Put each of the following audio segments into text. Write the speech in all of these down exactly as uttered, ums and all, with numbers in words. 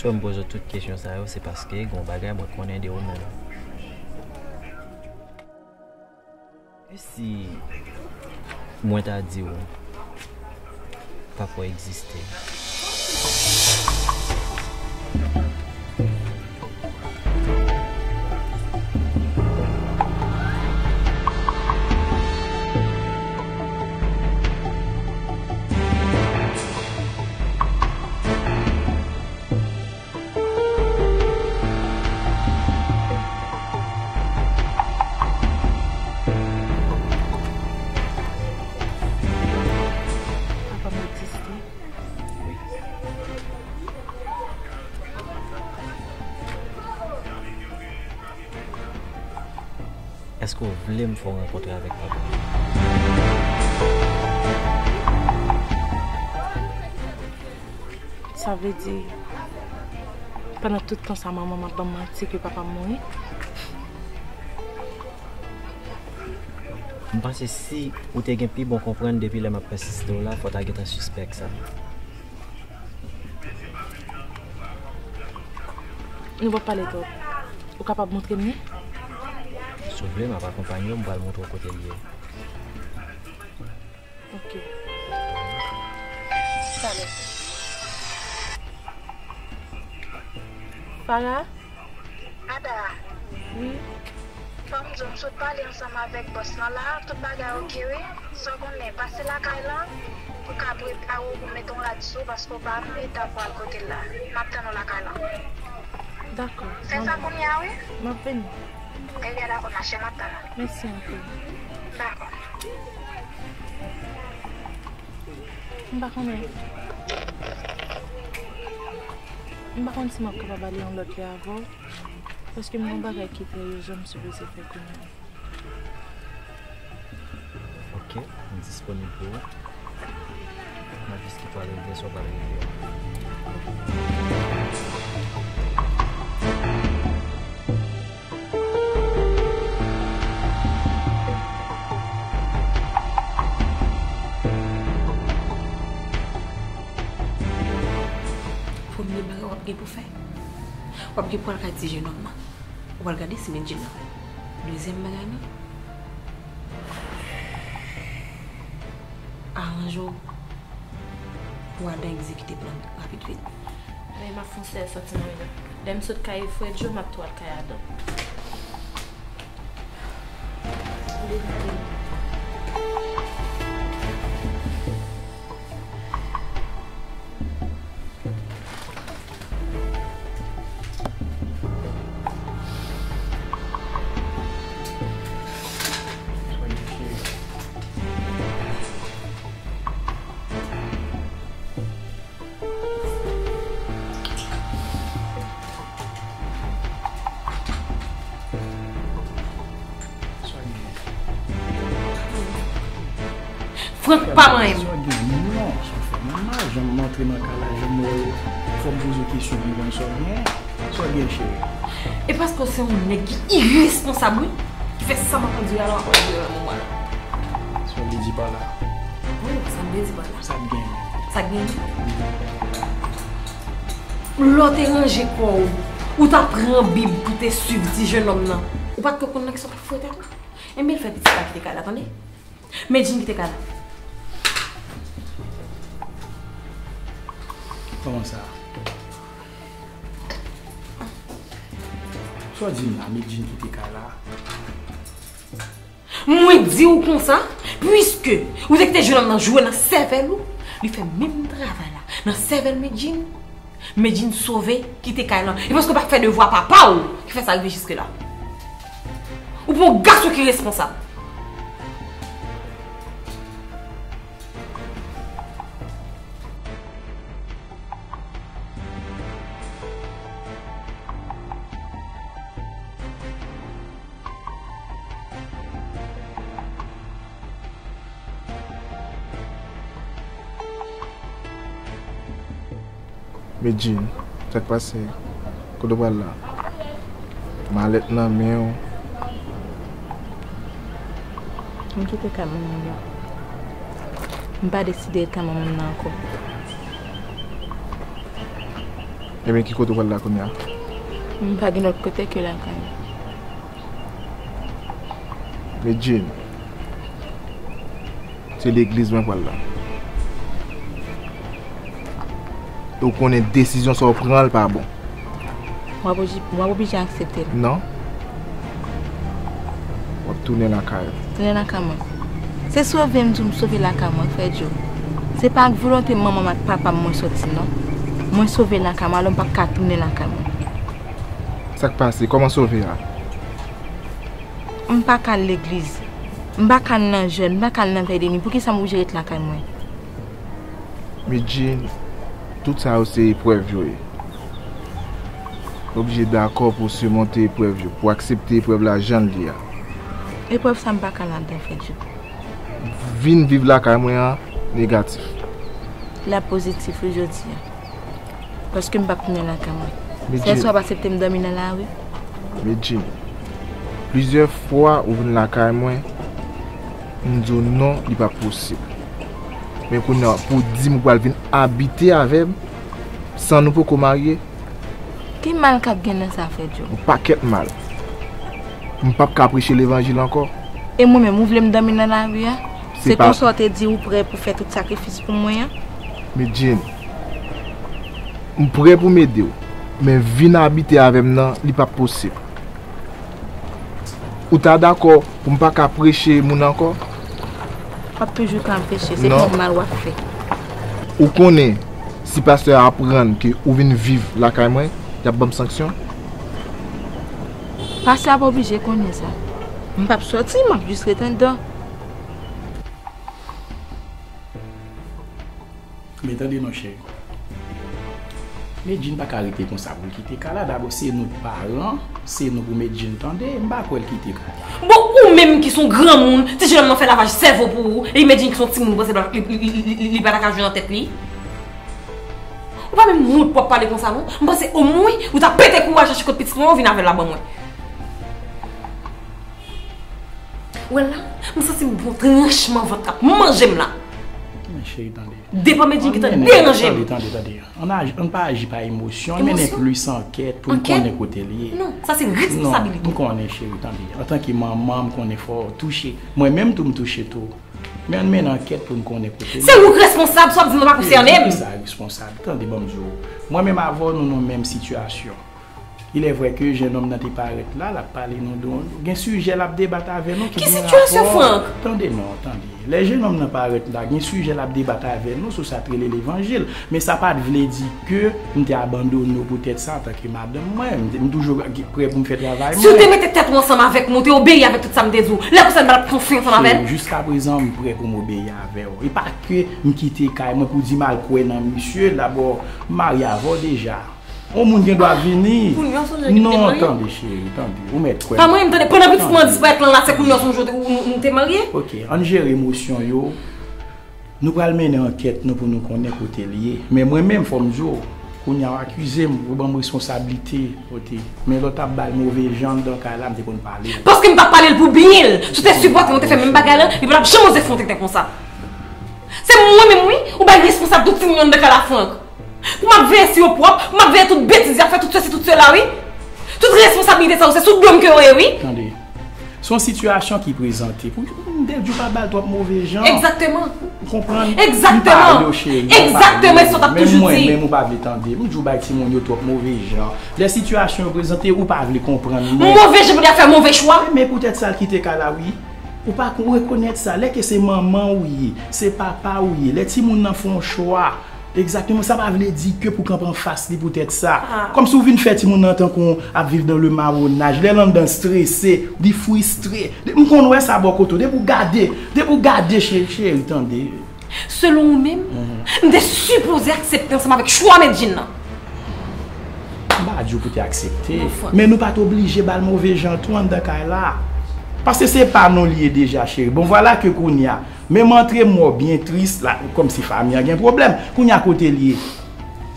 Si m poze w tout kesyon sa yo, se paske gen yon bagay mwen konnen de ou menm. E si mwen ta di w papa w egziste? Papa m egziste? Wi. Èske w vle m fè w rankontre avèk papa m? Sa vle di, pandan tout tan sa, manman m ap ban m manti ke papa m mouri? M panse si ou te gen pi bon konprann depi lè m ap pèsiste w la, fò w ta gentan sispèk sa. Nou p ap pale twòp. Ou kapab montre m li? Si w vle, m ap akonpanye w, m pral montre w kote l ye. Ok. Talè. Farah? Ada. Wi. Fò m di w, m sot pale ansanm avèk bòs lan la, tout bagay oke wi. Sa w konnen, pase lakay lan, pou w ka prepare w pou w mete yon rad sou, paske w pa menm eta pou w al kote l la. M ap tann ou lakay lan. Dakò. Fè sa kounye a wi. M ap vini. Ebyen dakò, ma chè, m ap tann ou. Mèsi anpil. Dakò. M pa konnen. M pa konn si m ap kapab ale yon lòt lè avè w, paske m gen yon bagay ki trè ijan m sipoze fè kounye a. Ok, m disponib pou ou. M ap jis kite w al regle sa w pral regle a. Premye bagay w ap gen pou fè, w ap gen pou al kay ti jenòm nan. Ou pral gade si Medjine la. Dezyèm bagay nan, aranje w pou Adan egzekite plan rapid vit. Men m ap fè yon sèl sòti nan men nou. Lè m sot kay frè Djo, m ap tou al kay Adan. Frank pa manyen m. Sa w gen? Non, sa w fè m mal. Jan m antre nan kay la, jan m wè w, fò m poze w kesyon pou m konn sa w gen. Sa w gen, cheri? E paske w se yon nèg ki iresponsab, wi, ki fè sa m ap andire a la, m ap andire a la, mwen la. Sa w vle di pa la? Oh, sa m vle di pa la. Sa k gen? Sa k gen? Lè w te ranje kò w, ou t ap pran Bib pou te swiv ti jennonm nan. Ou pa t ko konn nan ki sa w t ap foure tèt ou? Enben, l fè pitit la kite kay la, tande? Medjine kite kay la. Kòman sa? Sa w di m la, Medjine kite kay la? Mwen di w konsa, piske ou te kite jennonm nan jwe nan sèvèl ou, li fè menm travay la nan sèvèl Medjine. Medjine sove, kite kay lan. E paske w pa fè devwa papa w ki fè sa rive jiske la. Ou pa yon gason ki responsab. Medjine, sa k pase? Kote w pral la? Malèt nan men w. M kite kay manman m nan. M pa deside ret kay manman m nan ankò. Ebyen, ki kote w pral la kounye a? M pa gen lòt kote ke lakay mwen. Medjine, se legliz mwen pral la. E w konnen desizyon sa w pran l pa bon. W ap oji-, w ap oblije aksepte l. Non. W ap tounen lakay ou. Tounen lakay mwen. Se sove m di w m sove lakay mwen, frè Djo. Se pa ak volonte manman m ak papa m mwen soti, non. Mwen sove lakay mwen, alò m p ap ka tounen lakay mwen. Sa k pase? Kòman sove a? M pa ka al legliz. M pa ka al nan jèn, m pa ka al nan vèy de nwi. Poukisa m oblije ret lakay mwen? Medjine, tout sa yo se eprèv yo ye. Ou oblije dakò pou w simonte eprèv yo, pou w aksepte eprèv la jan l ye a. Eprèv sa m pa ka ladan, frè Djo. Vin viv lakay mwen an negatif. L ap pozitif wi jodi a. Paske m p ap tounen lakay mwen. Medjine. Sèl si w ap aksepte m dòmi nan lari. Medjine, plizyè fwa ou vin lakay mwen, m di w non, li p ap posib. Men kounye a, pou w di m ou pral vin abite avè m, san nou poko marye? Ki mal k ap gen nan sa, frè Djo? Yon pakèt mal. M p ap ka preche levanjil ankò. E mwen menm, ou vle m dòmi nan lari a? Se pa konsa w te di ou prè pou fè tout sakrifis pou mwen an? Medjine, m prè pou m ede w, men vin abite avè m nan, li p ap posib. Ou ta dakò pou m pa ka preche moun ankò? W ap toujou ka preche, se nòmal w ap fè. Ou konnen, si pastè a aprann ke ou vin viv lakay mwen, y ap ban m sanksyon? Pastè a pa oblije konnen sa. M p ap sòti, m ap jis ret anndan. Men tande non, cheri. Medjine pa ka rete konsa pou l kite kay la. Dabò, se nou k paran, se nou pou Medjine tande. M pa kwè l kite kay la. Bon, ou menm ki se yon granmoun, ti jenòm nan fè lavaj sèvo pou ou, e Medjine ki se yon timoun, ou panse li, li, li, li, li pa ta ka jwe nan tèt li? Ou pa menm wont pou w ap pale konsa, non. M panse omwen, ou ta pete kouraj chache kot pitit mwen, ou vin avè l la ban mwen. Ou wè l la, m santi m gon tranchman vant k ap manje m la. Men cheri, tande. Depi Medjine gentan deranje m. Tande, tande, tande. Ann aji, ann pa aji pa emosyon, ann mennen plis ankèt pou n konnen kote l ye. Non, sa se responsabilite w. Non, m konnen, cheri, tande. Antanke manman, m konnen fò w touche. Mwen menm tou, m touche tou. Men ann mennen ankèt pou n konnen kote l ye. Se ou k responsab, sa w ap di m nan pa konsène m. Ki sa responsab? Tande, ban m di w. Mwen menm avè w, nou nan menm sitiyasyon. Il est vrai que jennonm nan te parèt la, l ap pale nou de yon, gen sijè l ap debat avè nou ki gen rapò. Ki sitiyasyon, Frank? Tande non, tande. Lè jennonm nan parèt la, gen sijè l ap debat avè nou sou sa k rele levanjil. Men sa pa t vle di ke m te abandone w poutèt sa antanke madanm mwen. M te, m toujou prè pou m fè travay mwen. Si w te mete tèt ou ansanm avèk mwen, ou te obeyi avèk tout sa m te di w, lè konsa m pa t ap konfye ansanm avè l. Cheri, jiskaprezan, m prè pou m obeyi avè w. E pa ke m kite kay mwen pou di m al kwè nan misye. Dabò, m marye avè w deja. Yon moun gen dwa vini. Kounye a w sonje ke m te marye? Non, tande, cheri, tande. Ou mèt kwè m. Pa mwen menm, tande, pandan pitit mwen an disparèt lan la, se kounye a w sonje w te, ou, ou, nou te marye? Ok, ann jere emosyon yo. Nou pral mennen ankèt nou pou nou konnen kote l ye. Men mwen menm, fò m di w, kounye a w akize m, ou ban m responsablite, kote. Men lè w t ap ba l move jan anndan kay la, m te konn pale w. Paske m t ap pale l pou byen l. Si w te sipòte m, w te fè menm bagay lan, li pa t ap janm oze fè yon tenten konsa. Se mwen menm, wi, ou bay responsab tout timoun yo anndan kay la, Frank. Pou m ap veye si yo pwòp, pou m ap veye tout betiz y ap fè, tout sesi, tout sela, wi. Tout responsablite sa yo, se sou do m ke yo ye, wi. Tande. Se yon sitiyasyon ki prezante. Pou m te di w pa ba l twòp move jan. Egzakteman. Ou konprann? Egzakteman. M pale w, cheri, m pale w. Egzakteman, e sa w t ap toujou di. Men mwen menm, ou pa vle tande. M di w bay timoun yo twòp move jan. Lè sitiyasyon yo prezante, ou pa vle konprann mwen. Move jan pou li ap fè move chwa. Men poutèt sa l kite kay la, wi. Ou pa ko-, rekonèt sa. Lè ke se manman w ye, se papa w ye, lè timoun nan fè yon chwa, egzakteman, sa pa vle di ke pou kanpe anfas li poutèt sa. Ah. Kòmsi w vin fè timoun nan tankou ap viv dans le marronage. Lè l anndan strese, li fristre. De-, m konn wè sa bò kote w. Depi w gade, depi w gade, che-, cheri, tande. Selon ou menm, m te sipoze aksepte ansanm avèk chwa Medjine nan. M pa di w pou te aksepte, men nou pa t oblije ba l move jan tou anndan kay la. Paske se pa nou l ye deja, cheri. Bon, vwala ke kounye a, menm antre m wè w byen tris la, kòmsi fanmi an gen pwoblèm. Kounye a kote l ye?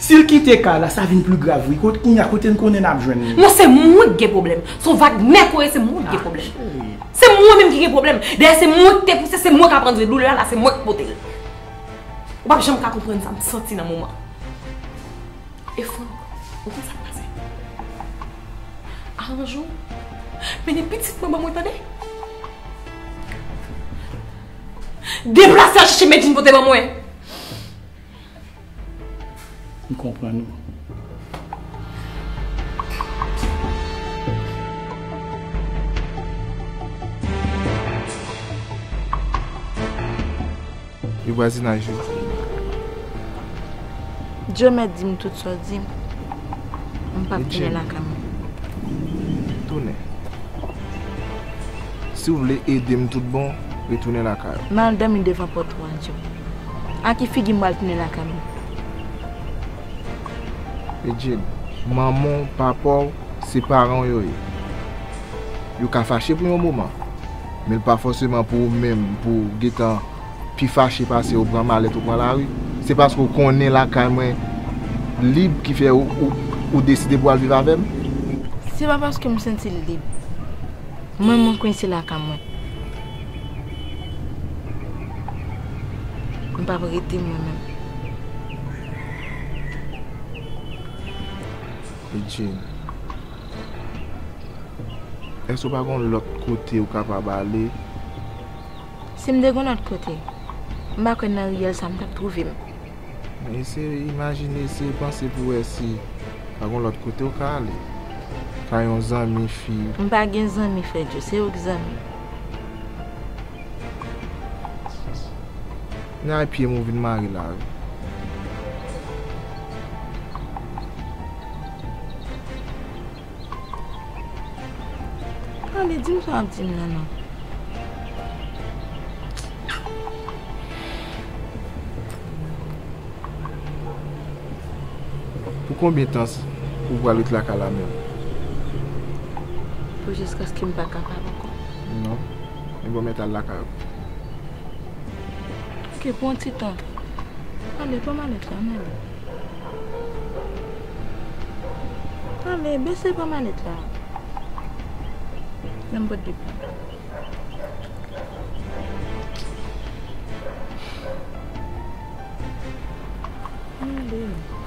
Si l kite kay la, sa vin pli grav, wi. Kot-, kounye a, kote n konnen n ap jwenn li? Non, se mwen k gen pwoblèm. Se yon vag nèg ou ye, se mwen k gen pwoblèm. Ah, cheri. Se mwen menm ki gen pwoblèm. Dayè, se mwen ki te pouse, se mwen k ap andire doulè a la, se mwen k pote l. Ou p ap janm ka konprann sa m santi nan moman. E Frank, Ou konn sa k pase? Aranje w. Mennen pitit mwen ban mwen, tande? Deplase al chèche Medjine pote ban mwen. M konprann ou. E vwazinaj yo? Djo mèt di m tout sa w di m. M p ap tounen lakay mwen. Tounen. Si w vle ede m tout bon, retounen lakay ou. M al dòmi devan pòt ou a, Djo. A ki figi m pral tounen lakay mwen? Medjine, manman w, papa w, se paran w yo ye. Yo ka fache pou yon moman, men l pa fòseman pou ou menm, pou w gentan pi fache pase ou pran malèt ou pran lari. Se paske w konnen lakay mwen lib ki fè ou, ou, ou deside pou w al viv avè m? Se pa paske m santi l lib. Mwen, mwen kwense lakay mwen. M p ap rete mwen menm. Medjine, èske w pa gen yon lòt kote ou kapab ale? Si m te gen yon lòt kote, m pa kwè nan riyèl sa m t ap twouve m. Eseye imajine, eseye panse pou wè si pa gen yon lòt kote ou ka ale. Ka yon zanmi fi. M pa gen zanmi, frè Djo, se ou k zanmi. Nan pye m ou vin mare la wi. Ale, di m sa w ap di m nan non. Pou konbyen tan ou pral ret lakay la menm? Pou jiskaske m pa kapab ankò. Non. Ebyen, mèt al lakay ou. Ok, pou yon ti tan. Ale, pran malèt la, ann ale. Ale, bese, pran malèt la. Nan bòt de pye. Ale.